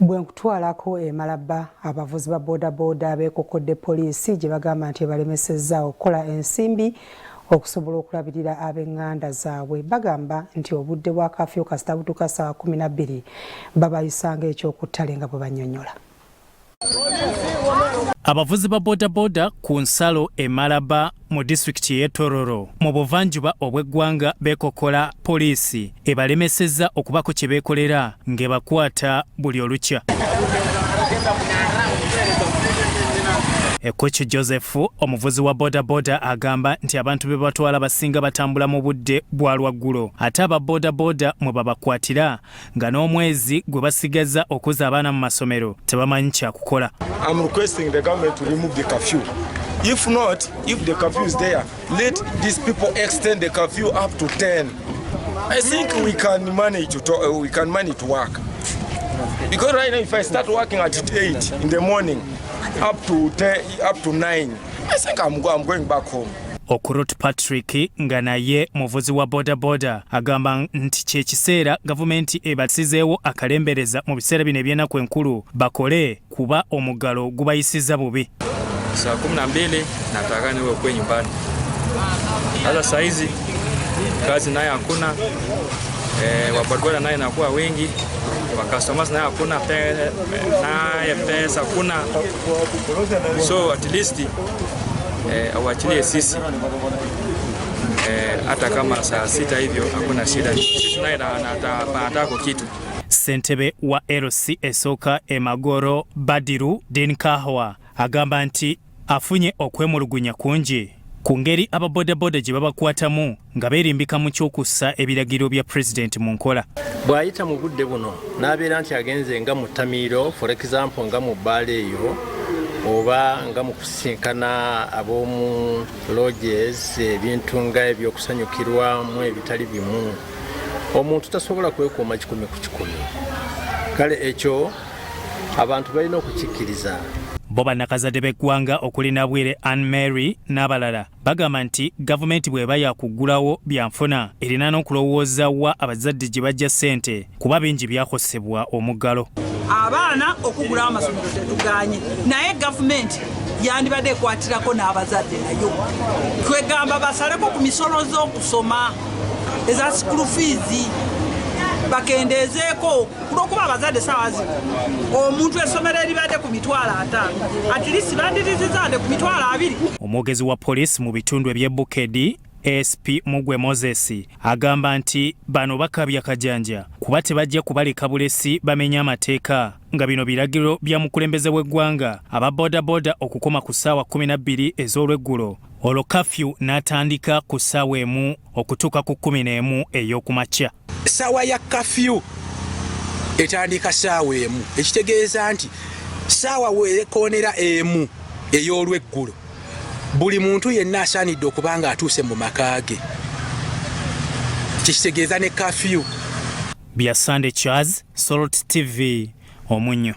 Bwe nkutwalako e Malaba, abavuzi ba bodaboda beekokkodde poliisi gye bagamba nti ebalemesezza okukola ensimbi okusobola okulabirira ab'enganda zaabwe. Bagamba nti obudde bwa kafyu kasita butuuka ssaawa 12 babayisa ng'ekyokuttale nga bwe bannyonnyola. Abavuzi ba bodaboda ku nsalo e Malaba mu disitulikiti y'e Tororo mu buvanjuba obw'eggwanga beekokkola poliisi ebalemesezza okubaako kye beekolera ng'ebakwata buli olukya. Ekoki Joseph omuvuzi wa bodaboda agamba nti abantu be batwala basinga batambula mu budde bwa lwaggulo ate aba bodaboda mwe babakwatira nga n'omwezi gwe basigazza okuza abaana mu masomero tebamanyi kyakukola. I'm requesting the government to remove the curfew. If not, if the curfew is there, let these people extend the curfew up to 10. I think we can manage to talk, we can manage to work. Because right now if I start working at 8 in the morning up to 10, up to 9, I think I'm going back home. Okurut Patrick nga naye muvuzi wa bodaboda agamba nti kye kiseera gavumenti ebasizeewo akalembereza mu biseera bino eby'ennaku enkulu bakole kuba omuggalo gubayisizza bubi. Saa 12 nataka niwe kwe nyumbani. Sasa saa hizi kazi naye hakuna, wabodaboda naye nakuwa wengi, wa customers naye hakuna, naye pesa hakuna, so at least awachilie sisi hata kama saa 6 hivyo hakuna shida, sisi naye anataka kitu. Ssentebe wa LC esooka e Magoro Badiru Din Kahwa agamba nti afunye okwemulugunya kungi ku ngeri ababodaboda gye babakwatamu nga beerimbika mu ky'okussa ebiragiro bya pulezidenti mu nkola. Bw'ayita mu budde buno n'abeera nti agenze nga mu ttamiiro, for example nga mu bbaala eyo oba nga mu kusisinkana ab'omu lodges, ebintu nga ebyokusanyukirwamu ebitali bimu, omuntu tasobola kwekuuma 100 ku 100. Kale ekyo abantu balina okukikkiriza. Bo bannakazadde b'eggwanga okuli Nabwire Ann Mary n'abalala bagamba nti gavumenti bw'eba yakuggulawo byanfuna erina n'okulowooza wa abazadde gye bajja ssente kuba bingi byakosebwa omuggalo. Abaana okugulawo amasomero tetuganye, naye gavumenti yandibadde ekwatirako n'abazadde nayo twegamba basaleko ku misolo z'okusoma eza school fees bakendeezeeko, kulwokuba abazadde saawa zino omuntu essomero eribadde ku 50,000 at least bandirizizande ku 20,000. Omwogezi wa poliisi mu bitundu eby'e Bukedi ASP Mugwe Moses agamba nti bano bakabya kajanja kuba tebajja kubaleka bulesi bamenya amateeka nga bino biragiro bya mukulembeze w'eggwanga aba bodaboda okukoma ku ssaawa 12 ez'olweggulo olwo kafyu n'atandika ku ssaawa 1 okutuuka ku 11 ey'okumakya. Ssaawa ya kafyu etandika ssaawa 1, ekitegeeza nti ssaawa weekoonera 1 ey'olweggulo buli muntu yenna asaanidde okuba nga atuuse mu maka ge, kyekitegeeza ne kafyu. Bya Sunday Charles, Salt TV, Omunnyo.